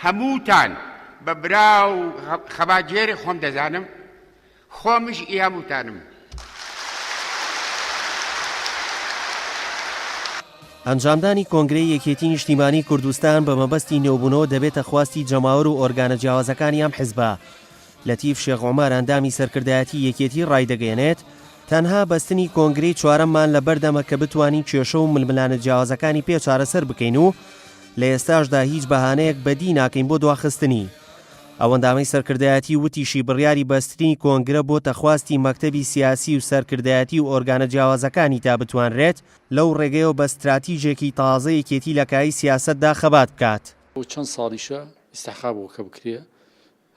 هەمووتان بە برا و خەباتگێری خۆم دەزانم، خۆمیش ئی هەمووتانم. ئەنجامدانی کۆنگرەی یەکێتی نیشتیمانی کوردستان بە مەبەستی نێوبوونەوە دەبێتە خواستی جەماوەر و ئۆرگانە جیاوازەکانی ئەم حزبە. لەتیف شێخ عومەر ئەندامی سەرکردایەتی یەکێتی ڕایدەگەیەنێت، تەنها بەستنی کۆنگرەی چوارەممان لەبەردەمە کە بتوانین کێشە و ململانێ جیاوازەکانی پێ چارەسەر بکەین و لە ئێستاشدا هیچ بەهانەیەک بەدی ناکەین بۆ دواخستنی. ئەو ئەندامەی سەرکردایەتی وتیشی بڕیاری بەستنی کۆنگرە بۆتە خواستی مەکتەبی سیاسی و سەرکردایەتی و ئۆرگانە جیاوازەکانی تا بتوانرێت لەو ڕێگەیەوە بە ستراتیجێکی تازە یەکێتی لە کایەی سیاسەتدا خەبات بکات. بۆ چەند ساڵیشە ئیستحقاق بووە کە بکرێ،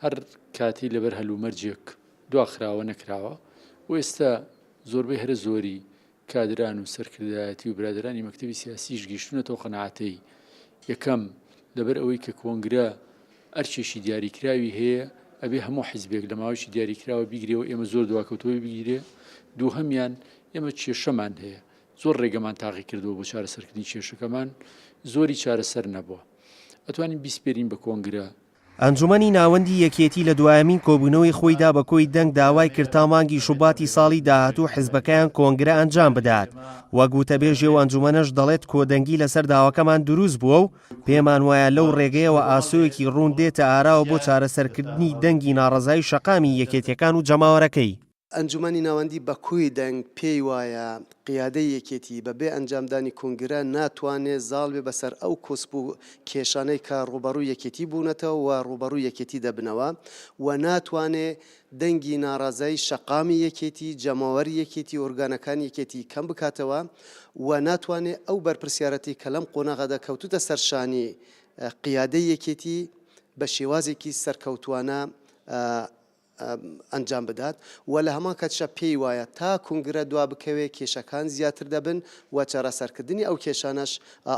هەر کاتی لەبەر هەلومەرجێک دواخراوە نەکراوە و ئێستا زۆربەی هەرە زۆری کادران و سەرکردایەتی و برادەرانی مەکتەبی سیاسیش گەیشتوونەتەوە قەناعەتەی یەکەم لەبەر ئەوەی کە کۆنگرە ئەرکێکی دیاریکراوی هەیە ئەبێ هەموو حیزبێک لە ماوەیەکی دیاریکراوە بیگرێ و ئێمە زۆر دواکەوتووە بگیرێ دووهەمیان ئێمە کێشەمان هەیە زۆر ڕێگەمان تاقی کردەوە بۆ چارەسەرکردنی کێشەکەمان زۆری چارەسەر نەبووە ئەتوانین بیسپێرین بە کۆنگرە. ئەنجومەنی ناوەندی یەکێتی لە دوایەمین کۆبوونەوەی خۆیدا بە کۆی دەنگ داوای کرد تا مانگی شوباتی ساڵی داهاتوو حزبەکەیان کۆنگرە ئەنجام بدات. وەک وتەبێژی ئەو ئەنجومەنەش دەڵێت کۆدەنگی لەسەر داواکەمان دروست بووە و پێمان وایە لەو ڕێگەیەوە ئاسۆیەکی ڕوون دێتە ئاراوە بۆ چارەسەرکردنی دەنگی ناڕەزایی شەقامی یەکێتیەکان و جەماوەرەکەی. ئەنجومەنی ناوەندی بە کۆی دەنگ پێی وایە قیادەی یەکێتی بە بێ ئەنجامدانی کۆنگرە ناتوانێ زاڵ بێ بەسەر ئەو کۆسپ و کێشانەی کە ڕووبەڕووی یەکێتی بوونەتەوە و ڕووبەڕووی یەکێتی دەبنەوە و ناتوانێ دەنگی ناڕازایی شەقامی یەکێتی، جەماوەری یەکێتی، ئۆرگانەکانی یەکێتی کەم بکاتەوە و ناتوانێ ئەو بەرپرسیارەتی کە لەم قۆناغەدا کەوتووتە سەر شانی قیادەی یەکێتی بە شێوازێکی سەرکەوتووانە ئەنجام بدات و لە هەمان کاتیشا پێی وایە تا کونگرە دوا بکەوێ کێشەکان زیاتر دەبن و چارەسەرکردنی ئەو کێشانەش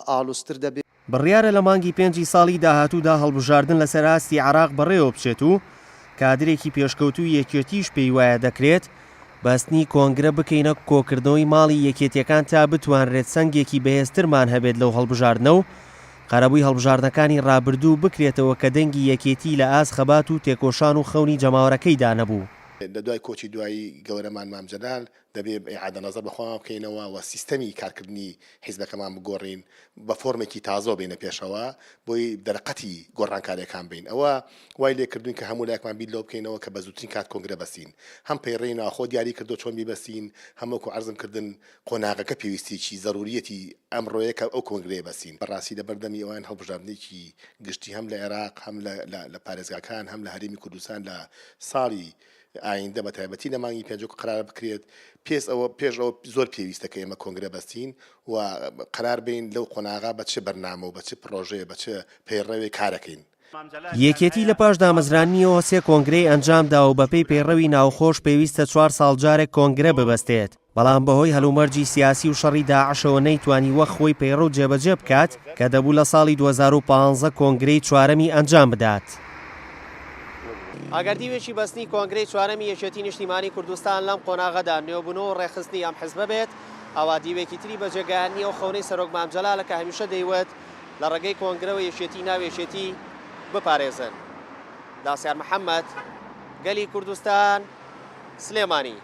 ئاڵوزتر دەبێ. بڕیارە لە مانگی پێنجی ساڵی داهاتوودا هەڵبژاردن لەسەر ئاستی عێراق بەڕێوەبچێت و کادرێکی پێشکەوتووی یەکێتیش پێی وایە دەکرێت بەستنی کۆنگرە بکەینە کۆکردنەوەی ماڵی یەکێتیەکان تا بتوانرێت سەنگێکی بەهێزترمان هەبێت لەو هەڵبژاردنە و قەرەبووی هەڵبژاردنەکانی ڕابردوو بکرێتەوە کە دەنگی یەکێتی لە ئاست خەبات و تێکۆشان و خەونی جەماوەرەکەیدا نەبوو. لە دوای کۆچی دوایی گەورەمان مام جەلال، دەبێ ئیعادە نەزەر بە خۆمان بکەینەوە و سیستەمی کارکردنی حیزبەکەمان بگۆڕین، بە فۆرمێکی تازەوە بێینە پێشەوە، بۆی دەرەقەتی گۆڕانکارییەکان بین. ئەوە وای لێ کردووین کە هەموو لایەکمان بیر لەوە بکەینەوە کە بە زووترین کات کۆنگرە بەستین. هەم پەیڕەوی ناوخۆ دیاری کردووە چۆن بیبەستین، هەم وەکوو عەرزم کردن قۆناغەکە پێویستیی زەروورییەتی ئەمڕۆیە کە ئەو کۆنگرەیە بەستین. بەڕاستی لە بەردەمی ئەوان هەڵبژاردنێکی گشتی هەم لە عێراق، هەم لە پارێزگاکان، هەم لە هەرێمی کوردستان لە ساڵی ئایندە بە تایبەتی لە مانگی پێنج وەکو قەرارە بکرێت پێس ئەوە پێش ئەوە زۆر پێویستە کە ئێمە کۆنگرە بەستین و قەرار بین لەو قۆناغا بە چ بەرنامە و بە چ پڕۆژەیە بە چ پەیڕەوێ کارەکەین. یەکێتی لە پاش دامەزراندنیەوە سێ کۆنگرەی ئەنجامدا و بەپێی پەیڕەوی ناوخۆش پێویستە چوار ساڵ جارێک کۆنگرە ببەستێت، بەڵام بەهۆی هەلومەرجی سیاسی و شەڕی داعشەوە نەیتوانی وەک خۆی پەیڕەو جێبەجێ بکات کە دەبوو لە ساڵی 2015 کۆنگرەی چوارەمی ئەنجام بدات. ئەگەر دیوێکی بەستنی کۆنگرەی چوارەمی یەکێتی نیشتیمانی کوردستان لەم قۆناغەدا نوێبوونەوە و ڕێکخستنی ئەم حزبە بێت، ئەوا دیوێکی تری بەجێگەیاندنی ئەو خەونەی سەرۆک مام جەلالە کە هەمیشە دەیوت لە ڕێگەی کۆنگرەوە یەکێتی ناو یەکێتی بپارێزن. داسیار محەمەد، گەلی کوردستان، سلێمانی.